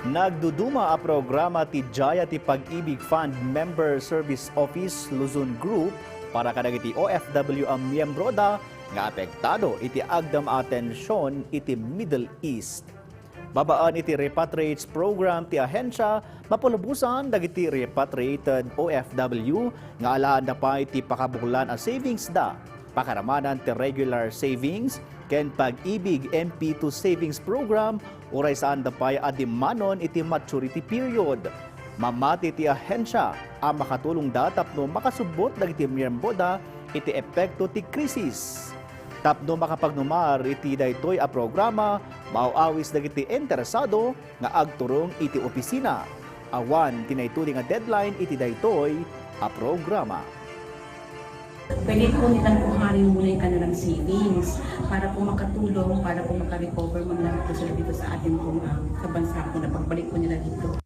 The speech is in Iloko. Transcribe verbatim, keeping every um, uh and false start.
Nagduduma a programa ti Jaya ti Pag-ibig Fund Member Service Office Luzon Group para kadagiti O F W a miyembroda nga apektado iti agdam a tension iti Middle East. Babaen iti Repatriates Program ti ahensia, mapalubosan dagiti repatriated O F W nga alaanda pay ti pakabuklan a savings da. Pakaramanan ti regular savings ken Pag-ibig M P two savings program uray saanda pay a dimmanon iti maturity period. Mamati ti ahensia a makatulongda tapno makasubbot dagiti miyembroda iti epekto ti krisis. Tapno makapagnumar iti daytoy a programa, maaw-awis dagiti interesado nga agturong iti opisina. Awan ti naitudi nga deadline iti daytoy a programa. Pwede po nilang kuhanin muna yung kanilang savings para po makatulong, para po makarecover man lang po sila dito sa ating pong ah, sa bansa po na pagbalik po nila dito.